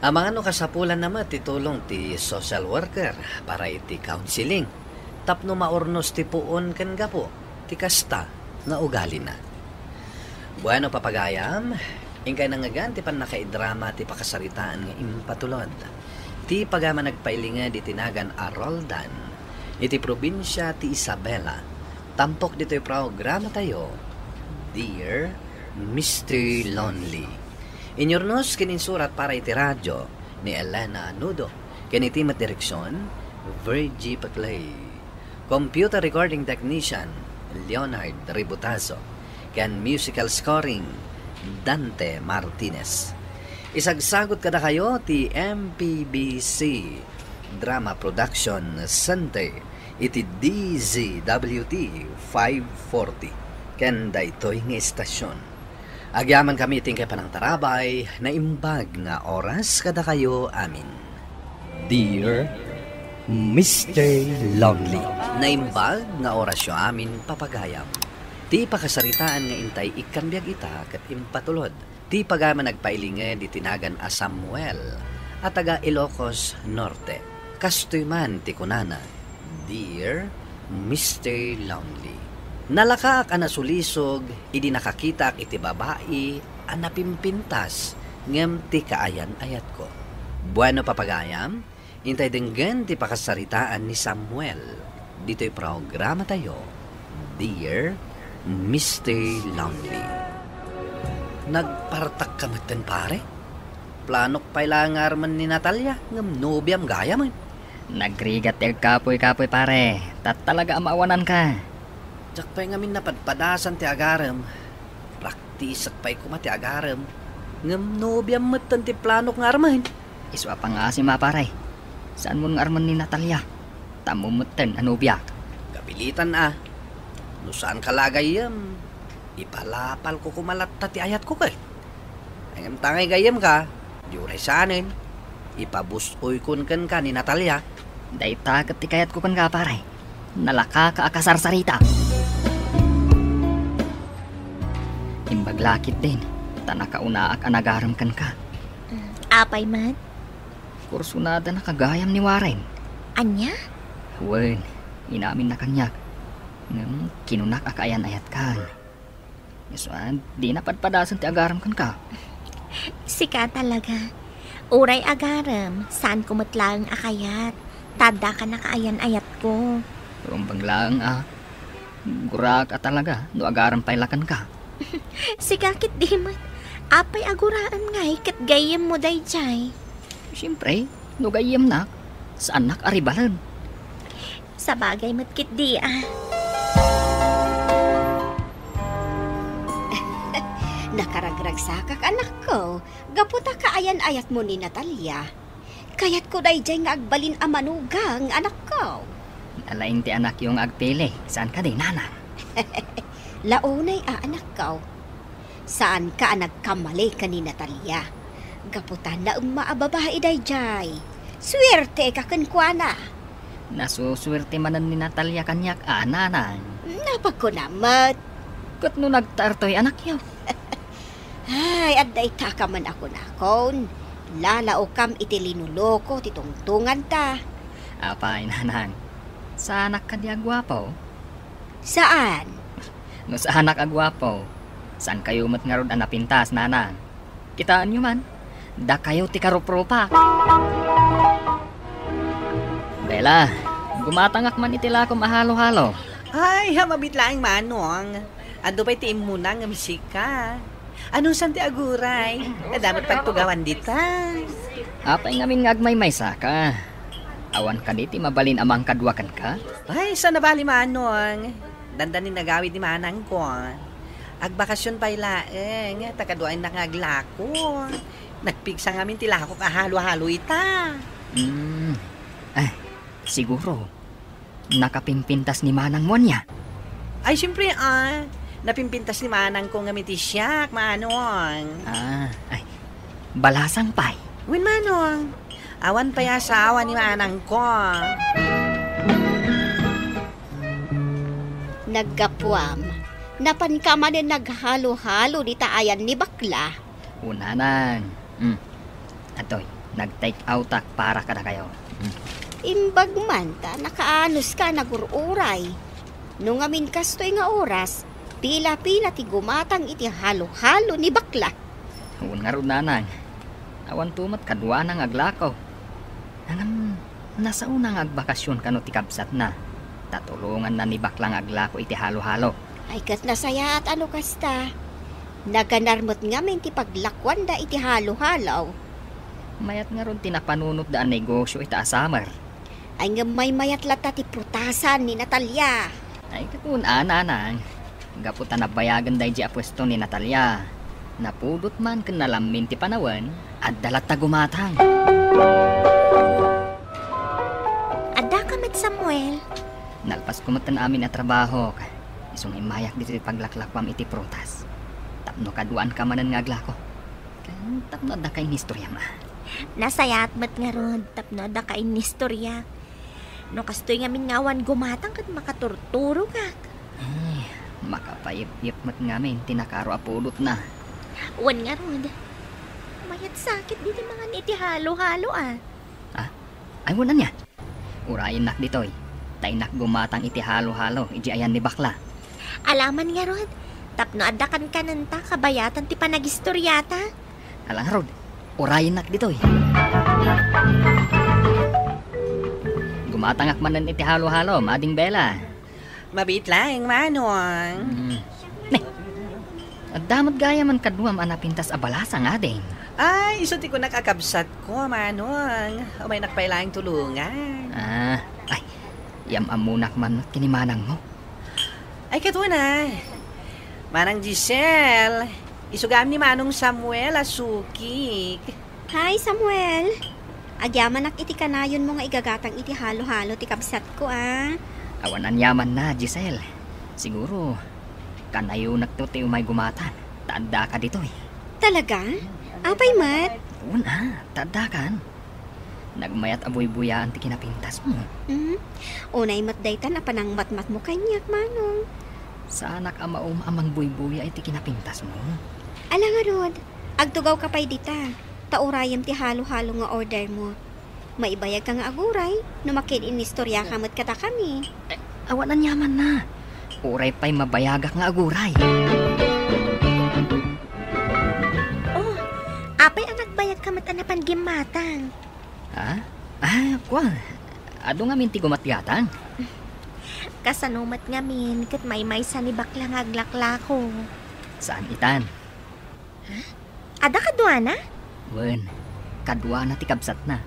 Amangan no kasapulanna met ti tulong ti social worker para iti counseling tapno maurnos ti puon ken gapu ti kasta nga ugalina. Bueno, papagayam, inkay nangngegan ti pannakaidrama ti pakasaritaan nga impatulod ti pagayam a nagpailinged iti nagan a Roldan iti probinsia ti Isabela, tampok ditoy programatayo, Dear Mister Lonely. Inurnos ken insurat para iti radio ni Elena Anudo, ken iti met direksion, Virgie Paclay. Computer recording technician, Leonard Ributazo, ken musical scoring, Dante Martinez. Isagsagut kadakayo ti M P B C Drama Production Center iti D Z W T five forty ken daytoy nga estasion. Agyamankami iti inkay panangtarabay, naimbag nga oras kadakayo amin. Dear Mister Lonely. Naimbag nga orasyo amin, papagayam. Ti pakasaritaan nga intay ikkan biag ita ket impatulod ti pagayam a nagpailinged iti nagan a Samuel a taga Ilocos Norte. Kastoy man ti kunana, Dear Mister Lonely. Nalakaak a nasulisog idi nakakitaak iti babai a napimpintas ngem ti kaayan-ayatko. Bueno, papagayam, intay denggen ti pakasaritaan ni Samuel ditoy programatayo, Dear Mister Lonely. Nagpartakka metten, pare? Planok pay la nga armen ni Natalia ngem nobiam gayamen. Nagrigat ti agkapuy-kapuy, pare. Tattalaga a maawananka. Diak pay ngamin napadpadasan ti agarem. Praktisek pay koma ti agarem. Ngem nobiam metten ti planok nga armen. Isu a pangaasim a, pare. Saanmon nga armen ni Natalia? Tammo metten a nobiak. Kapilitan a. No saanka la gayyem, ipalapalko koma latta ti ayatko ket. Ngem ta ngay gayyemka, di uray saanen. Ipabus-oykon kenka ni Natalia. Dayta ket ti kayatko kenka, pare. nalakaka a kasarsarita. Imbag la ketdin, ta nakaunaak a nagarem kenka. Mm, apay met? Kursunadana gayam ni Warren. Ania? Wen, inaminna kaniak. Ngem kinunak a kaayan-ayatkan. Isu a, dina padpadasen ti agarem kenka. Sika talaga. Uray agarem, saanko met laeng a kayat. Ta addaka nakaayan-ayatko. Rumbeng laeng a, guraak a talaga no agarem pay la kenka. Sika ketdi met. Apay a guraem ngay ket gayyemmo daydiay? Siempre, no gayyemnak, saannak a ribalen. Sabagay met ketdi a. Nakaragragsakak, anakko, gapu ta kaayan-ayatmo ni Natalia. Kayatko daydiay nga agbalin a manugang, anakko. Nalaing ti anakyo nga agpili, saan kadi, nanang? Launay a, anakko. Saanka a nagkamali ken ni Natalia. Gapu ta naemma a babai daydiay. Suerteka kenkuana. Nasusuerte manen ni Natalia kaniak a, nanang. Napagkunam met. Ket no nagtaertoy anakyo? Ay, adda itaka man a kunakon. Lalaokam iti linuloko ti tungtunganta. Apay, nanang? Saanak kadi a guapo? Saan? No saanak a guapo, saankayo met ngarud a napintas, nanang? Kitaenyo man, dakayo ti karuprupak. Bella, gumatangak man iti lakom a halo-halo. Ay, ha, mabit laeng, manong. Adu pay ti immuna ngem sika. Anusan ti aguray? Adda met pagtugawan dita. Apay ngamin nga agmaymaysaka? Awan kadi ti mabalin a mangkadua kenka? Ay, saan a bali, manong. Dandani nagawid ni manangko. Agbakasyon pay laeng, ta kaduaennak nga aglako. Nagpigsa ngamin ti lakok a halo-halo ita. Hmm. Ay, siguro, nakapimpintas ni manangmo ania? Ay, siempre, a. Napimpintas ni manangko ngem iti siak, manong. Ah, ay, balasang pay. Wen, manong. Awan pay asawa ni manangko. Naggapuam, napanka manen naghalo-halo dita ayan ni bakla. O, nanang. Hmm. Atoy, nag-take outak para kadakayo. Hmm. Imbag man ta nakaanoska a nagur-uray. No ngamin kastoy nga oras, pila-pila ti gumatang iti halo-halo ni bakla. Wen ngarud, nanang. Awanto met kaduana nga aglako. Ngem, nasaona nga agbakasyon kano ti kabsatna. Ta tulonganna ni bakla nga aglako iti halo-halo. Ay, ket nasayaat a no kasta. Naganar met ngamin ti paglakuanda iti halo-halo. Mayat ngarud ti napanunotda a negosio ita a summer. Ay, ngem maymayat latta ti prutasan ni Natalia. Ay, ket wen a, nanang. Gapu ta nabayagen daydi a puesto ni Natalia. Napudot man ken nalammin ti panawen, adda latta gumatang. Addaka met, Samuel? Nalpasko met ti amin a trabahok. Isu nga immayak ditoy paglaklakuam iti prutas. Tapno kaduaanka manen nga aglako. Ken tapno addaka inistoriam a. Nasayaat met ngarud tapno addaka inistoria. No kastoy ngamin nga awan gumatang ket makaturturogak. Eh, makapayepyep met ngamin ti nakaro a pudotna. Wen ngarud. Mayat sakit diti mangan iti halo-halo a. Ah? Ay, wen ania? Urayennak ditoy, ta innak gumatang iti halo-halo iti ayan ni bakla. Alaman ngarud, tapno adda kankanenta kabayatan ti panagistoriata. Ala ngarud, urayennak ditoy. Gumatangak manen iti halo-halo, Mading Bella. Mabiit laeng, manong. Mm. Ne, adda met gayam kaduam a napintas a balasang, ading. Ay, isu ti kunak a kabsatko, manong. Umaynak pay laeng tulongan. Ah, ay, yam-ammonak man met ken ni manangmo. Ay, ket wen a. Manang Giselle, isugam ni Manong Samuel a sukik. Hi, Samuel. Agyamanak iti kanayonmo nga igagatang iti halo-halo ti kabsatko, a. Awan aniamanna, Giselle. Siguro, kanayonakto ti umay gumatang, ta addaka ditoy. Talaga? Apay met? Wen a, ta addakan. Nagmayat a buybuyaan ti kinapintasmo. Hmm? Unay met daytan a panangmatmatmo kaniak, Manong. Saanak a maum a mangbuybuya iti kinapintasmo. Ala ngarud, agtugawka pay dita, ta urayem ti halo-halo nga ordermo. Maibayagka nga aguray no makiin-inistoriaka met kadakami. Eh, awan aniamanna. Uray pay mabayagak nga aguray. Oh, apay a nagbayagka met a napan gimmatang? Ha? Ah, kuan. Adu ngamin ti gumatgatang. Kasano met ngamin ket maymaysa ni bakla nga aglaklako? Saan itan. Ha? Adda kaduana? Wen, kaduana ti kabsatna.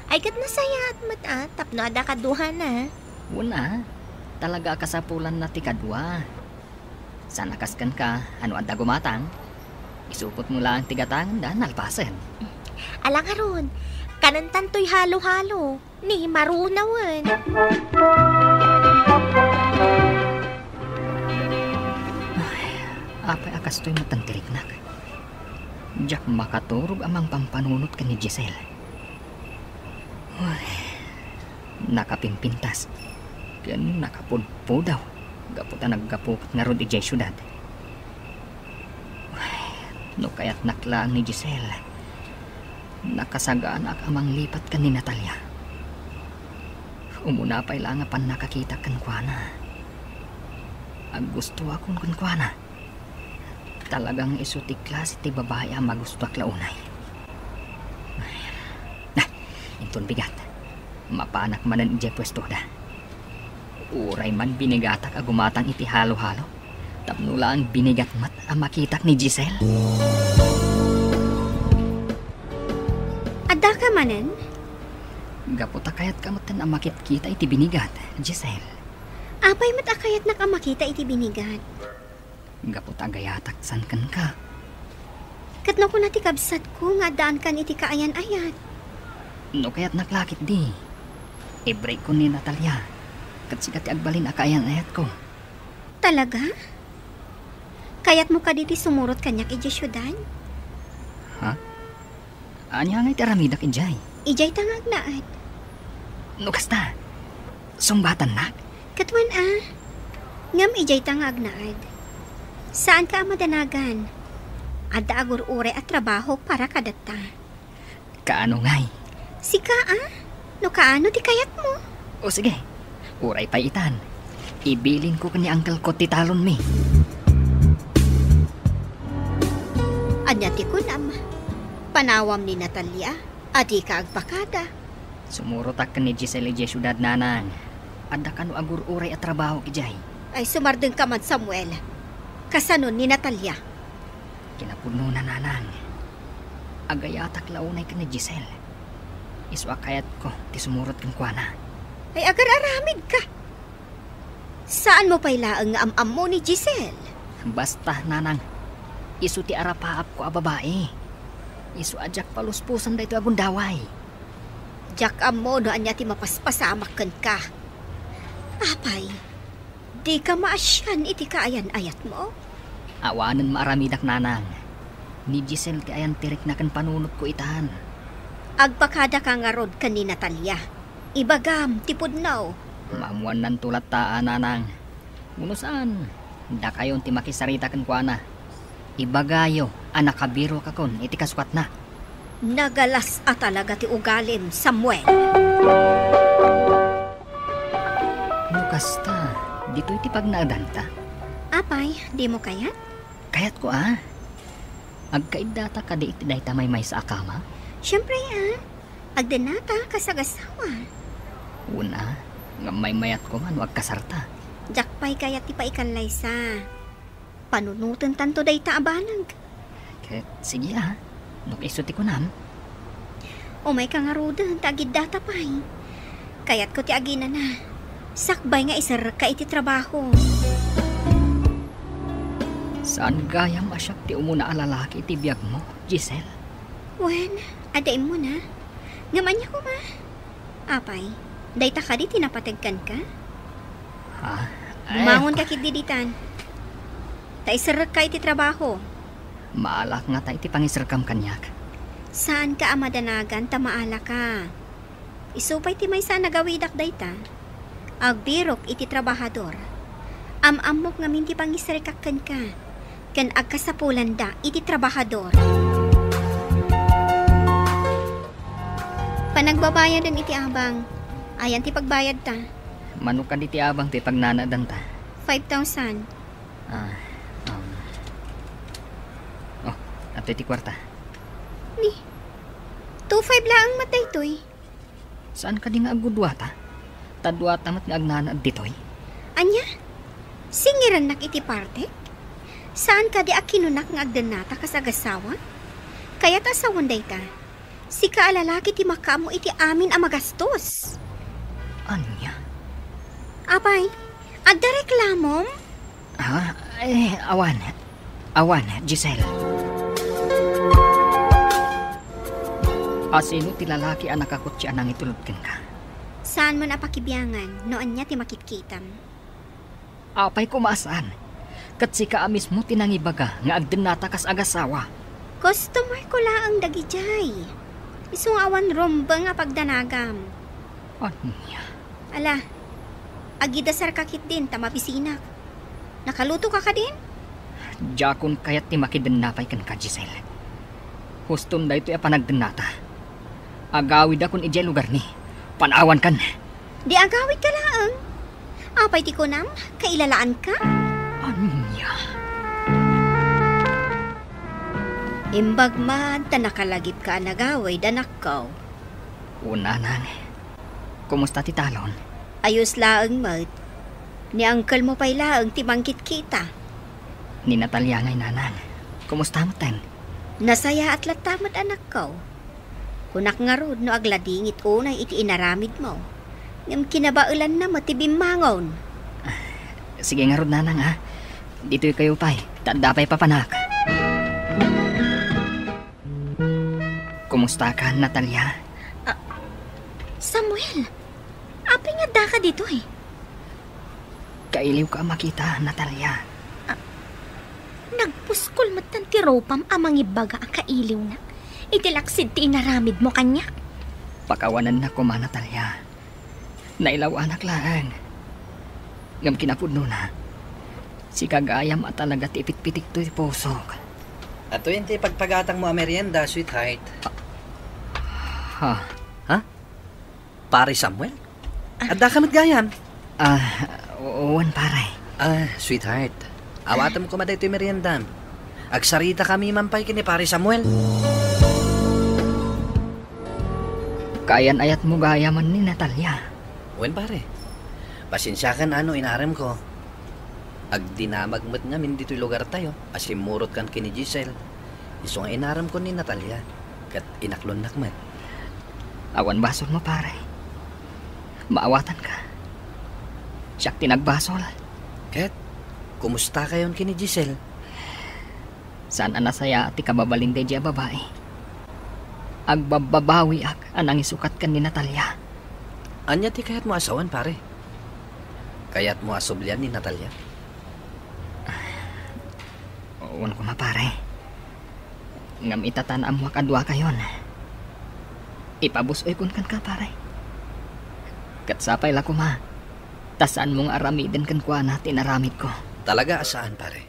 Ay, ket nasayaat met a, tapno adda kaduana. Wen a, talaga a kasapulanna ti kadua. Saan a kas kenka, ano adda gumatang? Isupotmo laeng ti gatangenda nalpasen. Ala ngarud, kanentan toy halo-halo. Ni marunawen. Ay, apay a kastoy met ti riknak. Diak makaturog a mangpampanunot ken ni Giselle. Ay, nakapimpintas ken nakapudpudaw gapu ta naggapu ket ngarud idiay siudad. Ay, no kayatnak laeng ni Giselle, nakasaganaak a manglipat ken ni Natalia. Umuna pay laeng a pannakakitak kenkuana. Aggustoakon kenkuana. Talagang isu ti klase ti babai a magustoak la unay. Ah, inton bigat, mapanak manen idiay puestoda. Uray man binigatak a gumatang iti halo-halo, tapno laeng binigat met a makitak ni Giselle. Addaka manen? Gapu ta kayatka metten a makitkita iti binigat, Giselle. Apay met a kayatnak a makita iti binigat? Gapu ta agayatak san kenka. Ket no kuna ti kabsatko nga addaankan iti kaayan-ayat? No kayatnak la ketdi, ibreak-ko ni Natalia, ket sika ti agbalin a kaayan-ayatko. Talaga? Kayatmo kadi ti sumurot kaniak idiay siudad? Ha? Ania ngay ti aramidak idiay? Idiay ta nga agnaed. No kasta, sungbatannak? Ket wen a, ngem idiay ta nga agnaed. Saanka a madanagan. Adda agur-uray a trabaho para kadatta. Kaano ngay? Sika a? No kaano ti kayatmo? O sige, uray pay itan. Ibilinko ken ni uncle-ko ti talonmi. Ania ti kunam? Panawam ni Natalia? Adika agpakada. Sumurotak ken ni Giselle idiay siudad, nanang. Adda kano agur-uray a trabaho idiay. Ay, sumardengka man, Samuel. Kasano ni Natalia? Kinapudnona, nanang. Agayatak la unay ken ni Giselle. Isu a kayatko ti sumurot kenkuana. Ay, agar-aramidka. Saanmo pay laeng nga am-ammo ni Giselle? Basta, nanang, isu ti arapaapko a babai. Isu a diak palusposen daytoy a gundaway. Diak ammo no ania ti mapaspasamak kenka. Apay, dika maasian iti kaayan-ayatmo? Awanen maaramidak, nanang. Ni Giselle ti ayan ti rikna ken panunotko itan. Agpakadaka ngarud ken ni Natalia. Ibagam ti pudno. Maammuannanto latta a, nanang. Wenno saan, dakayon ti makisarita kenkuana. Ibagayo a nakabirokakon iti kasukatna. Nagalas a talaga ti ugalim, Samuel. No kasta, ditoy ti pagnaedanta. Apay, dimo kayat? Kayatko a. Agkaiddata kadi iti dayta maymaysa a kama? Siempre a. Agdennata kas agasawa. Wen a, ngem maymayat koma no agkasarta. Diak pay kayat ti paikallaysa. Panunotentanto dayta a banag. Ket sige a, no isu ti kunam. Umayka ngaruden ta agiddata pay. Kayatko ti aginana. Sakbay nga iserrekka iti trabaho. Saan gayam a siak ti umuna a lalaki iti biagmo, Giselle? Wen, adda immuna. Ngem ania koma? Apay, dayta kadi ti napateg kenka? Ha? Ay, bumangonka ketdi ditan. Ta iserrekka iti trabaho. Maalak ngata iti pangiserrekam kaniak? Saanka a madanagan ta maalaka. Isu pay ti maysa a nagawidak dayta. Agbirok iti trabahador. Am-ammok ngamin ti pangisrekak kenka, ken agkasapulanda iti trabahador. Panagbabayadan iti abang. Ayan ti pagbayadta. Mano kadi ti abang ti pagnanadanta? Five thousand. Ah, um. Oh, adtoy ti kuarta. Ni, two five laeng met daytoy. Saan kadi nga agguduata? Ta duata met nga agnanaed ditoy. Ania? Singirannak iti partek? Saan kadi a kinunak nga agdennata kas agasawa? Kayat a sawen dayta. Sika a lalaki ti makaammo iti amin a magastos. Ania? Apay, adda reklamom? Ha? Eh, awan. Awan, Giselle. Asino ti lalaki a nakakutsi a nangitulod kenka? Saanmon a pakibiangan no ania ti makitkitam. Apay koma a saan? Ket sika a mismo ti nangibaga nga agdennata kas agasawa. Customer ko laeng dagidiay. Isu nga awan rumbeng a pagdanagam. Ania? Ala, agidasarka ketdin ta mabisinak. Nakalutoka kadin? Diakon kayat ti makidenna pay kenka, Giselle. Huston daytoy a panagdennata. Agawidakon idiay lugarmi. Pan-awankan. Di agawidka laeng. Apay ti kunam? Kailalaanka? Ania? Imbag man ta nakalagipka a nagawid, anakko. O, nanang. Kumusta ti talon? Ayos laeng met. Ni uncle-mo pay laeng ti mangkitkita. Ni Natalia ngay, nanang. Kumusta metten? Nasayaat latta met, anakko. Kunak ngarud no agladingit unay iti inaramidmo. Ngem kinabaelanna met ti bimmangon. Sige ngarud, nanang, a. Ditoykayo pay, ta adda pay papanak. Kumusta ka, Natalia? Ah, Samuel, apay nga addaka ditoy? Kailiwka a makita, Natalia. Ah, nagpuskol metten ti rupam a mangibaga a kailiwnak iti laksid ti inaramidmo kaniak. Pakawanennak koma, Natalia. Nailawanak laeng. Ngem kinapudnona, sika gayam a talaga ti ipitpitikto ti pusok. Atoy ti pagpagatangmo a merienda, sweetheart. Ha? Ha? Pare Samuel? Ah. Addaka met gayam? Ah, wen, pare. Ah, sweetheart. Awatem koma daytoy meriendam. Agsaritakami man pay ken ni Pare Samuel. Kaayan-ayatmo gayam ni Natalia. Wen, pare. Pasensiakan a no inaremko. Agdinamag met ngamin ditoy lugartayo a simmurotkan ken ni Giselle. Isu nga inaremko ni Natalia, ket inaklonnak met. Awan basolmo, pare. Maawatanka. Siak ti nagbasol. Ket, kumustakayon ken ni Giselle? Saan a nasayaat ti kababalin daydiay a babai. Agbabbabawiak a nangisukat ken ni Natalia. Ania ti kayatmo a sawen, pare? Kayatmo a sublian ni Natalia? Wen koma, pare. Ngem ita ta naammoak a duakayon, ipabus-oykon kenka, pare. Ket sapay la koma, ta saanmo nga aramiden kenkuana ti inaramidko. Talaga a saan, pare.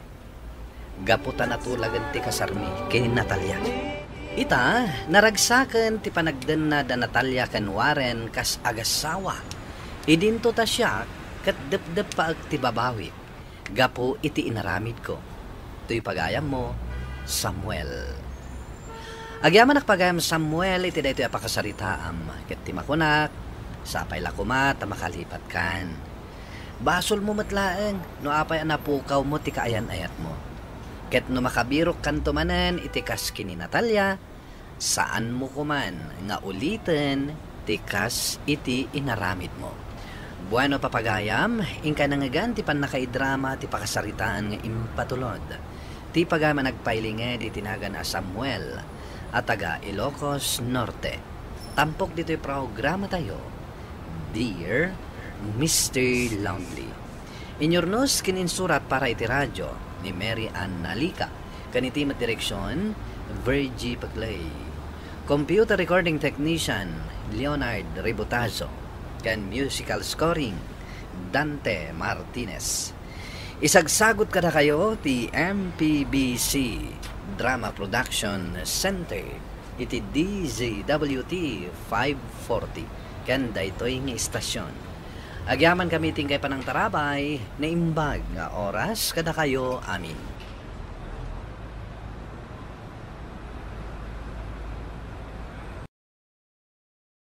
Gapu ta natulagen ti kasarmi ken ni Natalia. Ita, naragsaken ti panagdenna da Natalia ken Warren kas agassawa. Idinto ta siak ket depdeppaek ti babawi gapu iti inaramidko. Toy pagayammo, Samuel. Agyamanak pagayam, Samuel, iti daytoy a pakasaritaam, ket ti makunak, sapay la koma ta makalipatkan. Basolmo met laeng no apay a napukawmo ti kaayan-ayatmo. Ket no makabirokkanto manen iti kas ken ni Natalia, saanmo koman nga uliten ti kas iti inaramidmo. Bueno, papagayam, inkay nangngegan ti pannakaidrama ti pakasaritaan nga impatulod ti pagayam a nagpailinged iti nagan a Samuel a taga Ilocos Norte. Tampok ditoy programatayo, Dear Mister Lonely. Inyurnos ken insurat para iti radio ni Mary Ann Nalica, ken iti met direksion, Virgie Paclay. Computer recording technician, Leonard Ributazo, ken musical scoring, Dante Martinez. Isagsagut kadakayo ti M P B C Drama Production Center iti D Z W T five forty ken daytoy nga istasyon. Agyamankami ti inkay panangtarabay, naimbag nga oras kadakayo amin.